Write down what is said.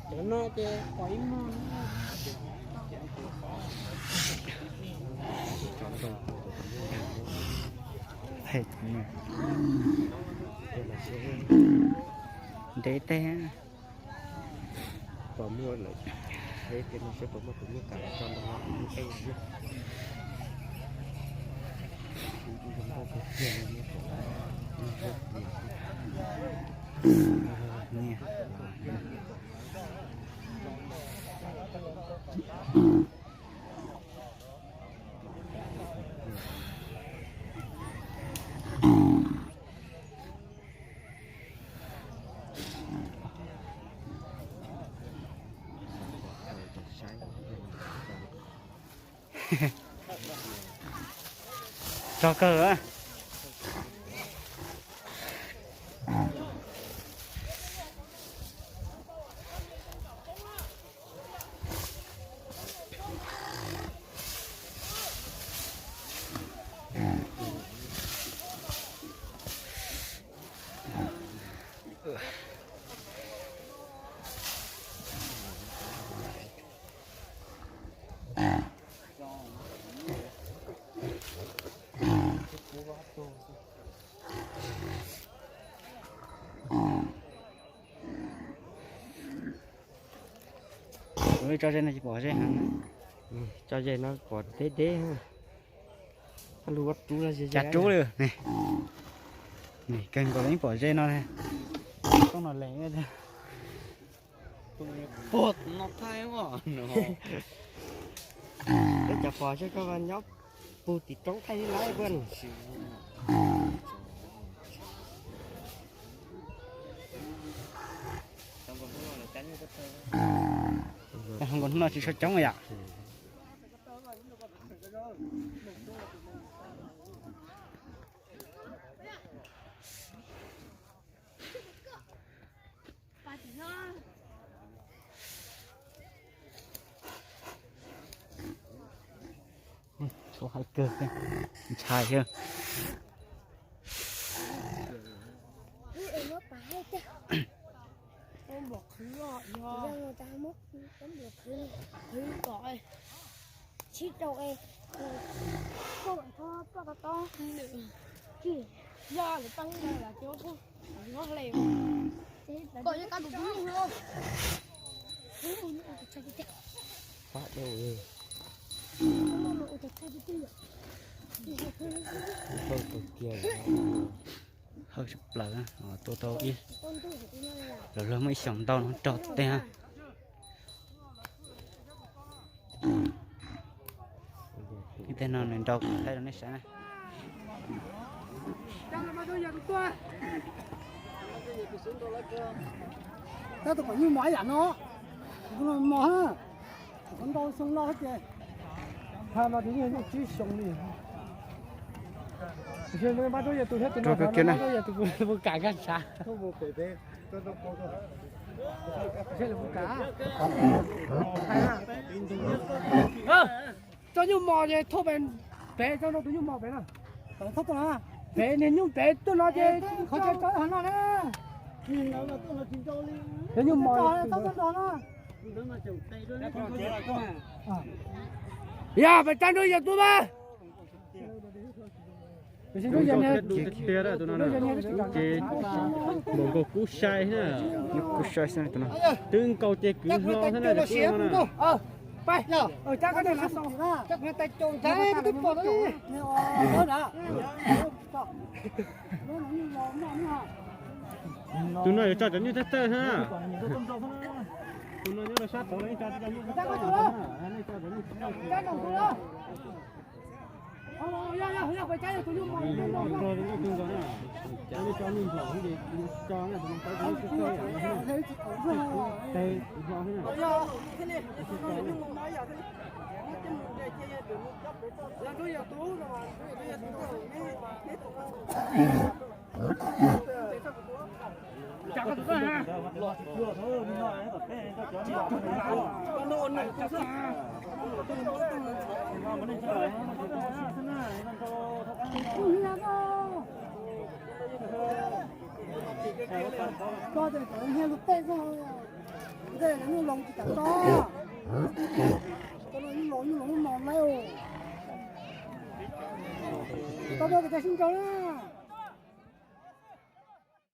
Mas cov no ces pom ib muag. Ntev teg. Pom muaj lawm, ib pliag no saib puas muaj tus nyuj kam los tso nrog ntej. Tso kawg. Tso ze no tsis pom ze heev. Tso ze no pom deb deb. Lub ua rub, cab rub li. Kawg nkaus li pom ze no. Toob no lees. Pog no thaij os no. Peb cov pog seb koj nyob puag tim roob thaij li lawm puag. Nkaus hnub no tsis tshua coob yom. Tshuav hais kawg, ntshai thiab. Hawj tshaj plaws, tua tau ib, los luag muaj ib xyoos ntau no raug tej. Ib teg no nws nrau thaij rau nej saib na. Tab tus kom nyuj mos ib yam no, tus no mos, tus ntau xyoo no ces, ha no ces yeej nyuj tsib xyoo li. Tus no mab rub yog tus thiab tus no mab rub yog tus puas kam nkag tshav. Tso nyuj mos ces thauj pem, pem tso rau tus nyuj mos pem no. Pem niag nyuj pem tuaj no ces qhov tseem tso hav no na. Cov nyuj mos tso nrog no. Yog pem tsa nrog yawg tus mas. Ces nkaus kub sai na. Kub sai xwb tus no. Twb nkaus ces kwv hlo xwb na tus no na. Tus no yuav tso cov nyuj tawg tawg na. Tus no nyob rau sab tod, nej tso cov nyuj tawg tawg na, nej tso cov nyuj tawg tawg. Tus no, nej tso nyuj nplog na, nej tso nyuj nplog ces tso na, tus no tau tus nyuj tawg tawg yam no na. Tes hlo xwb na. Koj tes cov niag lub tej koj, tej nyuj loo tsis kam tso, koj nyuj loo nyuj loo no lawm. Koj muab koj cov sib ntsib na.